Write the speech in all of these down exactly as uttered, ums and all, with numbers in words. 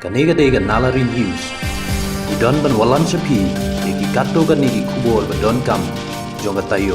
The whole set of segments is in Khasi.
Kane ka dei ka Nalari News. Ngi don ban wallam sha phi ïa ki katto katne ki khubor ba donkam jong ka taïew.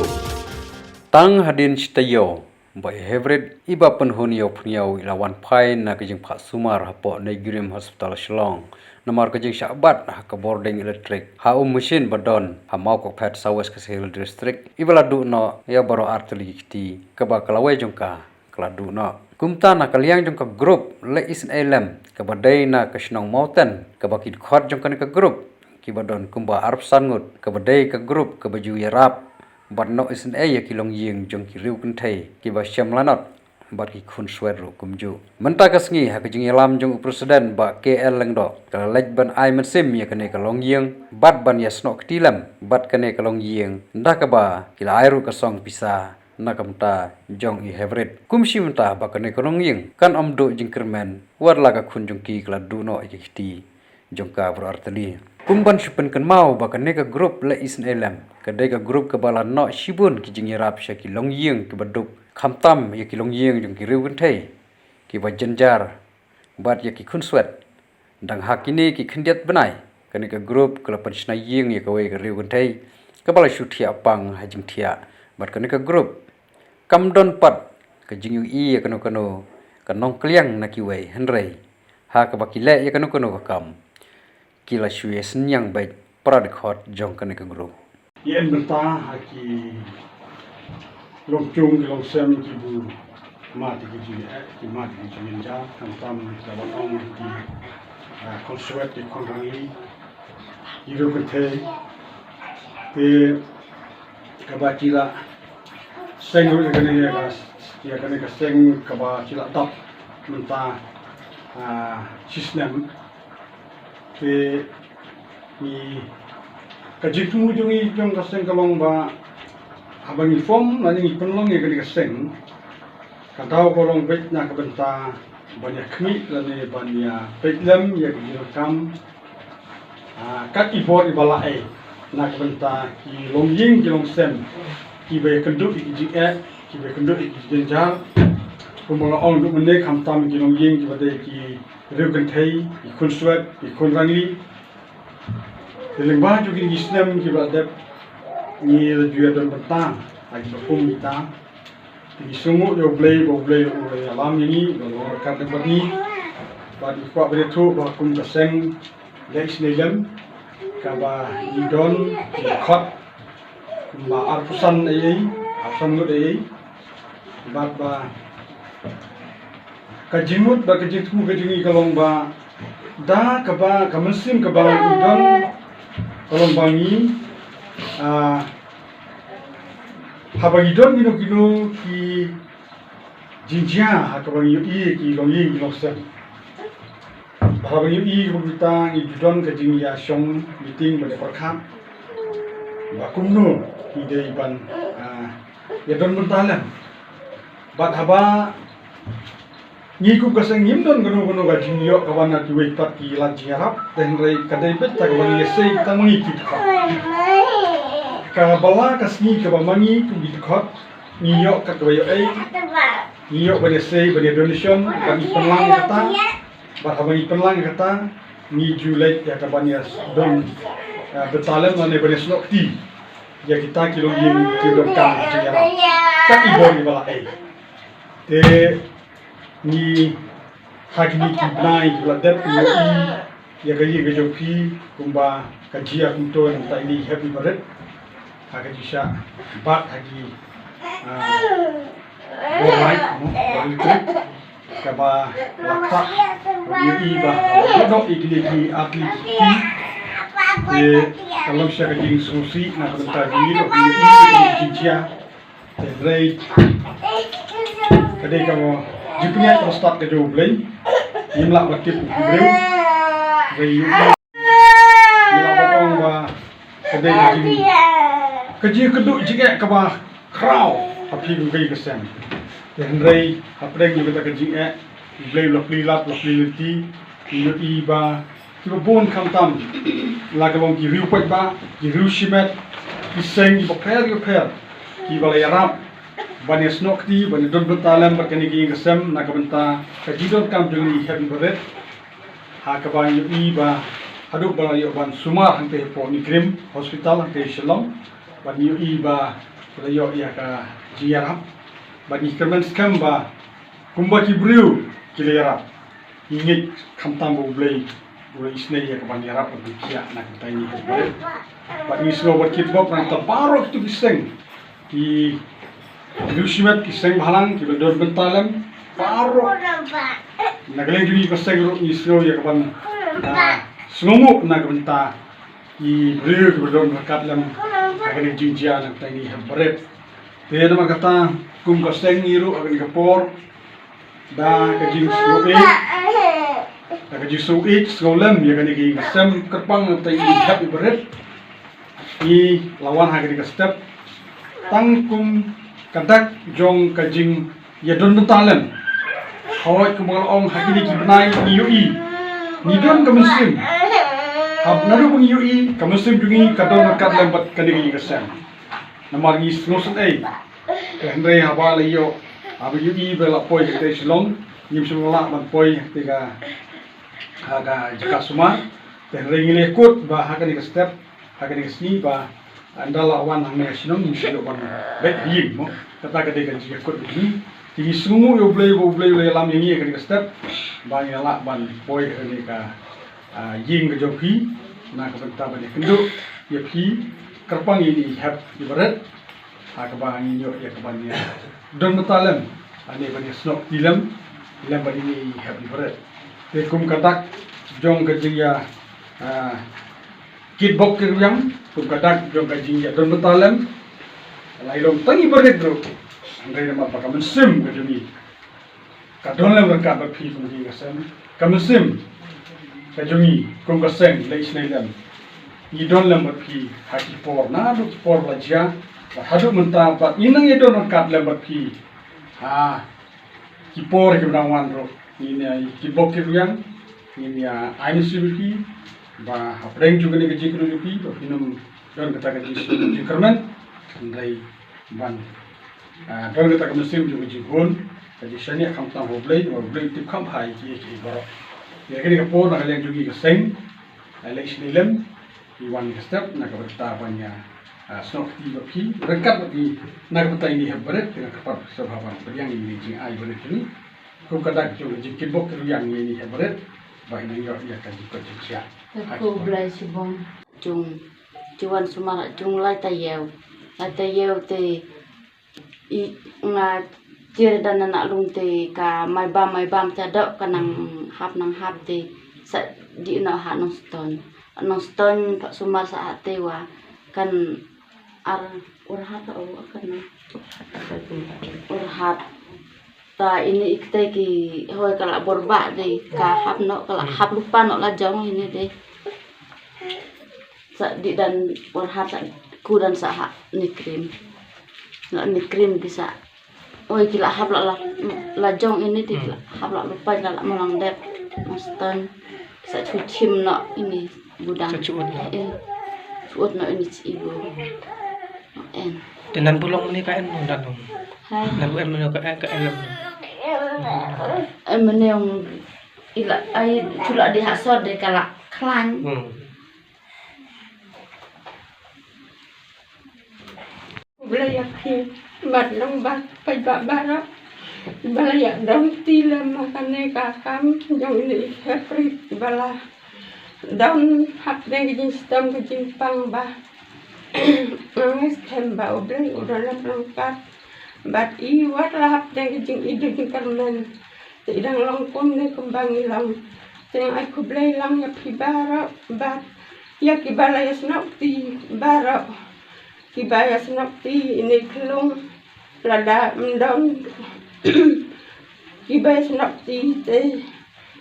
Tang hadien shi taïew ba i Hybrid iba pynhun ïew pynïew i la wan phai na ka jingphah sumar hapoh Naiwieng Hospital Shillong namar ka jingshah bat ha ka bording elektrik ha u machine ba don ha Mawkawphet, South West Khasi Hills District, iba la duh noh ïa baroh artylli ki kti kaba ka lawei jong ka ka la duh noh. Kumta na ka liang jong ka group leh isynei lem kaba dei na ka shnong Mawten, kaba ki dkhot jong kane ka group kiba don kumba arphew san ngut, kaba dei ka group kaba ju ïarap bad noh isynei ïa ki longïing jong ki riew kynthei kiba shem lanot bad ki khun swet ruh kumjuh. Mynta ka sngi ha ka jingïalam jong u president Bah K L Lyngdoh, ka la leit ban ai mynsiem ïa kane ka longïing bad ban ïasnoh kti lem bad kane ka longïing, da kaba ki la ai ruh ka song pisa na ka bynta jong i Hybrid. Kum shi mynta ba kane ka longïing kan ym duh jingkyrmen wat la ka khun jong ki ka la duh noh ïa ki kti jong ka baroh artylli. Kum ban shu pynkynmaw ba kane ka group leh isynei lem ka dei ka group kaba la noh shibun ki jingïarap sha ki longïing kiba duk, khamtam ïa ki longïing jong ki riew kynthei kiba jynjar bad ïa ki khun swet. Dang ha kine ki khyndiat bnai kane ka group ka la pynshna ïing ïa kawei ka riew kynthei kaba la shu thiah pang ha jingthiah, bad kane ka group kam don pat ka jingïohi ïa kano kano ka nongkliang na kiwei, hynrei ha kaba ki leh ïa kano kano ka kam ki la shu ïasynñiang beit para dkhot jong kane ka group. Ïa, yn bynta ha ki longkjung ki longsem ki bu mad ïa ki jingeh, ki mad ïa ki jingjynjar, khamtam kaba ong ki, ah, khun swet, ki khun rangli, ki riew kynthei. Te kaba ki la seng ruh ïa kane ka, ïa kane ka seng kaba ki la dap mynta, ah, shisnem. Te ngi, ka jingthmu jong ngi jong ka seng ka long ba haba ngi form lane ngi pynlong ïa kane ka seng, ka daw ka long beit na ka bynta ban ïa khmih lane ban ïa peit lem ïa ka jingdonkam, ah, kat i bor iba la ei na ka bynta ki longïing ki longsem kiba ïakynduh ïa ki jingeh, kiba ïakynduh ïa ki jingjynjar. Kumba la ong duh mynne, khamtam ki longïing kiba dei ki riew kynthei, ki khun swet, ki khun rangli. Te lyngba jong kine ki snem kiba la dep, ngi la ju ïa don bynta ha kiba kum kita. Te ngi sngewnguh ïa U Blei ba U Blei u la ïalam ïa ngi, u la long ryngkat bad ngi. Bad ngi kwah ban ïathuh ba kum ka seng leh isynei lem kaba ngi don, ngi khot kumba arphew san ei ei, arphew san ngut ei ei. Bad ba ka jingmut bad ka jingthmu ka jong ngi ka long ba da kaba, ka mynsiem kaba ngi don ka long ba ngi, ah, haba ngi don kino kino ki jingjia ha kaba ngi ïohi ki longïing ki longsem. Ba haba ngi ïohi kaba kita ngi ju don ka jingïashong meeting bad ïapyrkhat ba kumno ngi dei ban, ah, ïa don bynta lem. Bad haba ngi kum ka seng ngim don kano kano ka jingïoh kaba na kiwei pat ki lad jingïarap, te hynrei ka dei beit ta kaba ngi ïasei tang ma ngi ki dkhot. Kaba la ka sngi kaba ma ngi kum ki dkhot ngi ïoh kat kaba ïoh ei, ngi ïoh ban ïasei ban ïa donation, ban ïa pynlang ïa kata. Bad haba ngi pynlang ïa kata ngi ju leit ïa ka ban ïa don, eh, bynta lem lane ban ïa snoh kti ïa kita ki longïing ki donkam ka jingïarap kat i bor iba la ei. Te ngi ha kine ki bnai kiba la dep ngi ïohi ïa ka ïing ka jong phi kumba ka jia kumto nangta ine i hep iba rit ha ka jingshah bat ha ki, ah, bor light, no, bor electric kaba la ktah. Ngi ïohi ba la doh ïa kine ki artylli ki kti. Te ka long sha ka jingsngewsih na ka bynta jong ngi ba ngi ïohi ïa kine ki jingjia. Hynrei ka dei ka jingpynïaid kaba stad ka jong U Blei. Ngim lah ban tip u briew. Hynrei ngi lah ban ong ba ka dei ka jing, ka jingkynduh jingeh kaba khraw ha phi kum ka ïing ka sem. Te hynrei hapdeng jong kata ka jingeh U Blei u la plie lad, u la plie lynti. Ngi ïohi ba kiba bun khamtam, la ka long ki riew paidbah, ki riew shimet, ki seng kiba pher kiba pher, kiba la ïarap ban ïa snoh kti, ban ïa don bynta lem bad kane ka ïing ka sem na ka bynta ka jingdonkam jong ngi i hep i barit. Ha kaba ngi ïohi ba haduh ba la ïoh ban sumar hangtei hapoh NEIGRIHMS Hospital hangtei Shillong, ba ngi ïohi ba la ïoh ïa ka jingïarap, ba ngi kyrmen skhem ba kumba ki briew ki la ïarap, ngi ngeit khamtam ba U Blei u la isynei ïa ka ban ïarap ban pynkhiah na ka bynta ine i hep barit. Bad ngi sngew bad kitbok na ka bynta baroh kito ki seng, ki riewshimet, ki seng bhalang kiba don bynta lem baroh. Na ka liang jong ngi ka seng ruh ngi sngew ïa ka ban, ah, sngewnguh na ka bynta ki briew kiba don ryngkat lem ha kane ka jingjia na ka bynta ine i hep barit. Te namar kata kum ka seng ngi ruh ha kane ka por da ka jingsngewsih, da ka jingsngewsih sngewlem ïa kane ka ïing ka sem kyrpang na ka bynta ine i hep barit, ngi la wan ha kane ka step tang kum ka dak jong ka jingïadon bynta lem. Hooid, kumba la ong, ha kine ki bnai ngi ïohi, ngi don ka mynsiem. Haba naduh ba ngi ïohi, ka mynsiem jong ngi ka don ryngkat lem bad kane ka ïing ka sem. Namar ngi sngewsynei. Hynrei haba la ïoh, haba ïohi ba la poi hangtei Shillong, ngim shym lah ban poi hangtei ka, ha ka jaka sumar. Hynrei ngi la kut ba ha kane ka step, ha kane ka sngi ba ynda la wan hangne ha shnong ngin sa ïoh ban beit ha ïing mo. Kata ka dei ka jingkut jong ngi. Te ngi sngewnguh ïa U Blei ba U Blei u la ïalam ïa ngi ha kane ka step ba ngi lah ban poi ha kane ka, ah, ïing ka jong phi na ka bynta ban ïakynduh ïa phi kyrpang ïa ine i hep barit. Ha kaba ngin ïoh ïa ka ban ïadon bynta lem, ane ban ïasnoh kti lem, lem bad ine i hep barit. Te kum ka dak jong ka jingïa, ah, kitbok kitrwiang, kum ka dak jong ka jingïadon bynta lem, la i long tang i barit ruh, hynrei namar ba ka mynsiem ka jong ngi ka don lem ryngkat bad phi kum ka ïing ka sem. Ka mynsiem ka jong ngi kum ka seng la isynei lem. Ngi don lem bad phi ha ki por, naduh ki por la jia bad haduh mynta, bad ngi nang ïadon ryngkat lem bad phi ha ki por kiba nang wan ruh. Ngin ïa kitbok kitrwiang, ngin ïa ai mynsiem ïa phi ba hapdeng jong kane ka jingkyrkhu jong phi ba phin ym don kata ka jingsngewsih jingkyrmen, hynrei ban, ah, don kata ka mynsiem jong ka jinghun, ka jingshaniah khamtam ha U Blei, namar U Blei u tip kham bha ïa kiei kiei baroh. Ïa kane ka por na ka liang jong ngi ka seng, ah, la isynei lem, ngi wan ka step na ka bynta ban ïa, ah, snoh kti bad phi ryngkat bad ngi na ka bynta ine i hep barit. Te nga kyrpad sngewbha ban pdiang ïa ine i jingai barit jong ngi. Kum ka dak jong ka jingkitbok kitrwiang ïa ine i hep barit ba i nang ïoh ïa ka jingkoit jingkhiah. Te ko Blei shibun. Jong, jong wan sumar jong lai taïew. Lai taïew te i nga tiar da na na lung te ka mai bam mai bam ta dok ka nang hap nang hap te sa di na ha nong ston. Nong ston pa sumar sa ha te wa kan ar urhat o kan urhat. Ta ine i kte ki hoi ka la bor ba de ka hap no ka la hap lupa no la jong ine de. Sa di dan urhat sa ku dan sa ha NEIGRIHMS. La NEIGRIHMS ki sa. Oi ki la hap la la, la jong ine ti la hap la lupa la la malang dep. Mostan sa chu chim no ine budang. Sa chuot no. Eh, chuot no ine chi ibu. En. Te nan bulong mene ka en no dan no. Hai. Nan bu en mene ka en ka en no. En mene ong ila ai chula di ha sor de kala klan. Hmm. Blei ïa phi bad long bad paidbah baroh ba la ïa dong ti lem ma kane ka kam jong ine i hep barit ba la don hapdeng ka jingstem ka jingpang ba nga ngeit skhem ba U Blei u don lem ryngkat bad i wat la hapdeng ka jingïeit jingkyrmen. Te i dang long kumne kumba ngi long. Te nga ai khublei lang ïa phi baroh bad ïa kiba la ïasnoh kti baroh. Kiba ïasnoh kti ine i khlung lada ym don kiba ïasnoh kti te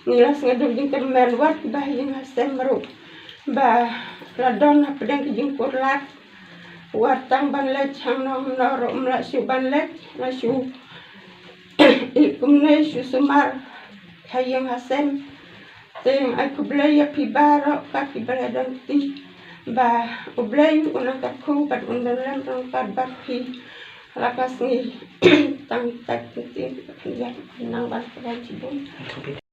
ngi la sngewdon jingkyrmen wat kiba ha ïing ha sem ruh ba la don hapdeng ki jingkurlak. Wat tang ban leit hangno hangno ruh ym lah shuh ban leit, la shuh i kumne shuh sumar ha ïing ha sem. Te nga ai khublei ïa phi baroh ka kiba la don kti ba U Blei u nang kyrkhu bad un don lem ryngkat bad phi la ka sngi. Tang tak kti nang ban kren shibun.